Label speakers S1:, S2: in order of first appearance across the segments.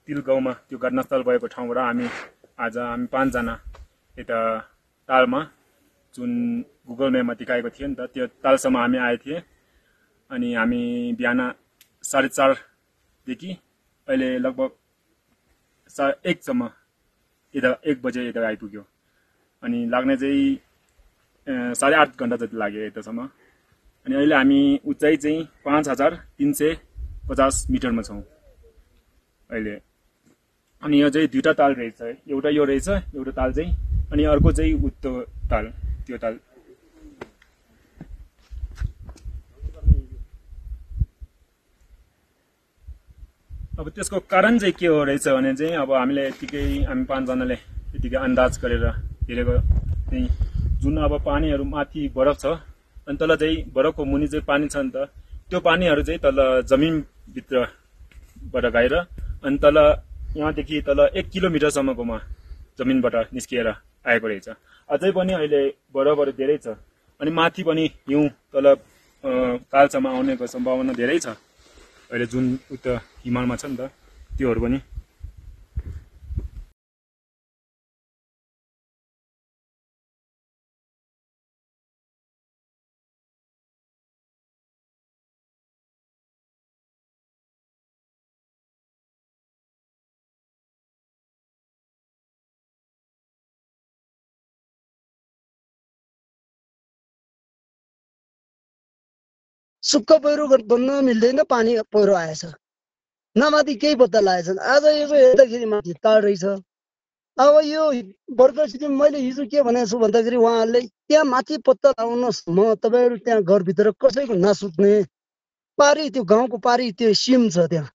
S1: तिल गाउँमा त्यो घटनास्थल भएको ठाउँबाट हामी 5 जना यता तालमा जुन गुगल म्यापमा देखाएको थियो नि त त्यो तालसम्म हामी आए थिए अनि हामी बिहान 4:30 देखि अहिले लगभग 1 सम्म यता 1 बजे यता आइपुग्यो अनि लाग्ने चाहिँ 8.5 घण्टा जति लाग्यो यतासम्म अनि अहिले हामी उचाइ चाहिँ 5350 मिटरमा छौं अहिले अनि यो चाहिँ दुईटा ताल रहेछ एउटा यो रहेछ एउटा ताल चाहिँ अनि अर्को चाहिँ उत्तो ताल त्यो ताल अब त्यसको कारण चाहिँ के हो रहेछ भने चाहिँ अब हामी 5 जनाले यतिकै अन्दाज गरेर हेरेको चाहिँ जुन अब पानीहरु माथि बरफ छ अनि तल चाहिँ बरफको मुनि चाहिँ पानी छ नि त त्यो पानीहरु चाहिँ तल जमिन भित्रबाट गएर अनि तल यहाँदेखि तल 1 किलोमिटर सम्मकोमा जमिनबाट निस्किएर आएको रहेछ अझै पनि अहिले बरफहरु धेरै छ अनि माथि पनि हिउँ तल कालसम्म आउनेको सम्भावना धेरै छ अहिले जुन उता हिमालमा छ नि त त्योहरु पनि
S2: सुक्खा पहिरो बन्न मिल्दैन पानी पहिरो आएछ नमाथि केही पत्ता लागेछ आज यो हेर्दाखेरि माथि ताल रहेछ अब यो भर्खर मैले हिजो के भनेको छु भन्दाखेरि उहाँहरूले त्यहाँ माथि पत्ता लगाउनसम्म तपाईहरु त्यहाँ घरभित्र कसैको नसुत्ने पारी त्यो गाउँको पारी त्यो सिम छ त्यहाँ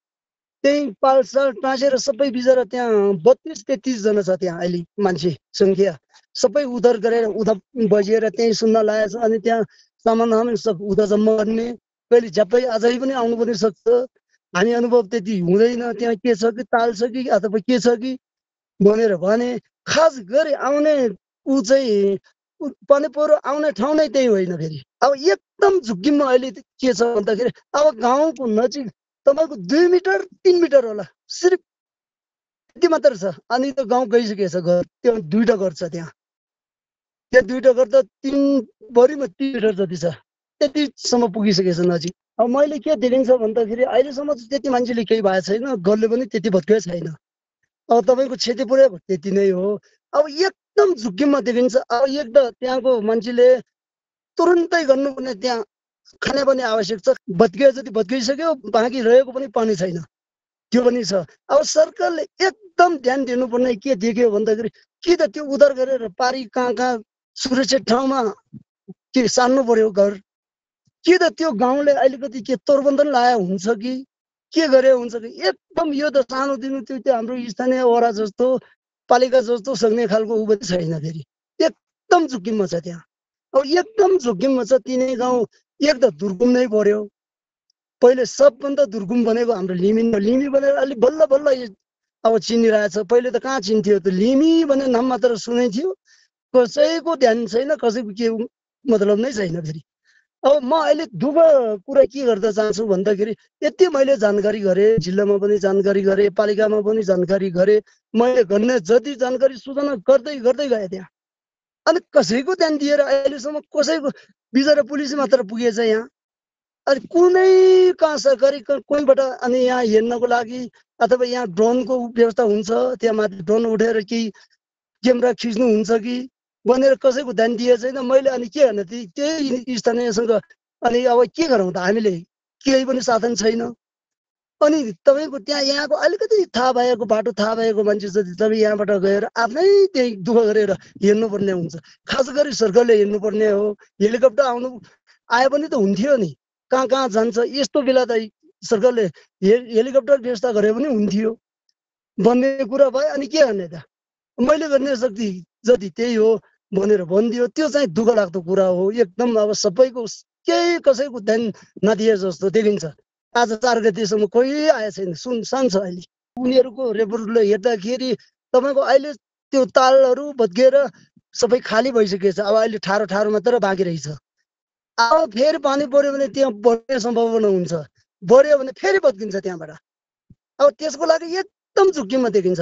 S2: त्यही पालसाल टाँसेर सबै बिचरा त्यहाँ 32-33 जना छ त्यहाँ अहिले मान्छे संख्या सबै उद्धार गरेर उधा बजिएर त्यही सुन्न लागेछ अनि त्यहाँ सामान सब उधा जम्मा गर्ने कहिले झ्याप्पै अझै पनि आउनु पनि सक्छ हामी अनुभव त्यति हुँदैन त्यहाँ के छ कि ताल छ कि अथवा के छ कि भनेर भने खास गरी आउने उ चाहिँ पानी पहिरो आउने ठाउँ नै त्यही होइन फेरि अब एकदम झुक्कीमा अहिले के छ भन्दाखेरि अब गाउँको नजिक तपाईको 2 मिटर 3 मिटर होला सिर्फ यति मात्र छ अनि त्यो गाउँ गइसकेछ घर त्यो दुईटा घर छ त्यहाँ त्यो दुईटा घर त 3 बढीमा 3 मिटर जति छ त्यतिसम्म पुगिसकेछ नजिक अब मैले के देखिन्छ भन्दाखेरि अहिलेसम्म त्यति मान्छेले केही भएको छैन घरले पनि त्यति भत्केको छैन अब तपाईको क्षतिपूर्ति त्यति नै हो अब एकदम झुक्कीमा देखिन्छ अब एक त त्यहाँको मान्छेले तुरुन्तै गर्नुपर्ने त्यहाँ खाने पनि आवश्यक छ भत्किए जति भत्किसक्यो बाँकी रहेको पनि पानी छैन त्यो पनि छ अब सरकारले एकदम ध्यान दिनुपर्ने के देख्यो भन्दाखेरि कि त त्यो उद्धार गरेर पारी कहाँ सुरक्षित ठाउँमा के सान्नु पर्यो घर कि त त्यो गाउँले अलिकति के तोरबन्दन लाया हुन्छ कि के गरे हुन्छ कि एकदम यो त सानो दिनु त्यो हाम्रो स्थानीय वडा जस्तो पालिका जस्तो सक्ने खालको उ पनि छैन फेरि एकदम झुक्कीमा छ त्यहाँ अब एकदम झुक्कीमा छ तिनै गाउँ एक त दुर्गुम नै पर्यो पहिले सबभन्दा दुर्गुम बनेको हाम्रो लिमी बनेर अलि बल्ल बल्ल अब चिनिरहेछ पहिले त कहाँ चिन्थ्यो त लिमी भन्ने नाम मात्र सुनै थियो कसैको ध्यान छैन कसैको के मतलब नै छैन फेरि अब म अहिले दुःख कुरा के गर्न चाहन्छु भन्दाखेरि यति मैले जानकारी गरे जिल्लामा पनि जानकारी गरे पालिकामा पनि जानकारी गरे मैले गर्ने जति जानकारी सूचना गर्दै गर्दै गए त्यहाँ अनि कसैको ध्यान दिएर अहिलेसम्म कसैको बिचरा पुलिस मात्र पुगेछ यहाँ अनि कुनै कहाँ सरकारी कोहीबाट अनि यहाँ हेर्नको लागि अथवा यहाँ ड्रोनको व्यवस्था हुन्छ त्यहाँ माथि ड्रोन उठेर केही क्यामेरा खिच्नु हुन्छ कि भनेर कसैको ध्यान दिएको छैन मैले अनि के भने त्यही स्थानीयसँग अनि अब के गरौँ त हामीले केही पनि साधन छैन अनि तपाईको त्यहाँ यहाँको अलिकति थाहा भएको बाटो थाहा भएको मान्छे जति तपाईँ यहाँबाट गएर आफ्नै त्यही दुःख गरेर हेर्नुपर्ने हुन्छ खास गरी सरकारले हेर्नुपर्ने हो हेलिकप्टर आउनु आए पनि त हुन्थ्यो नि कहाँ कहाँ जान्छ यस्तो बेला त सरकारले हेलिकप्टर व्यवस्था गरे पनि हुन्थ्यो भन्ने कुरा भयो अनि के गर्ने त मैले गर्ने शक्ति जति त्यही हो भनेर भनिदियो त्यो चाहिँ दुःख लाग्दो कुरा हो एकदम अब सबैको केही कसैको ध्यान नदिए जस्तो देखिन्छ आज 4 गतेसम्म कोही आए छैन सुनसान छ अहिले उनीहरूको रिपोर्टले हेर्दाखेरि तपाईको अहिले त्यो तालहरू भत्किएर सबै खाली भइसकेछ अब अहिले ठाडो मात्र बाँकी रहेछ अब फेरि पानी पर्यो भने त्यहाँ बढ्ने सम्भावना हुन्छ बढ्यो भने फेरि भत्किन्छ त्यहाँबाट अब त्यसको लागि एकदम झुक्कीमा देखिन्छ।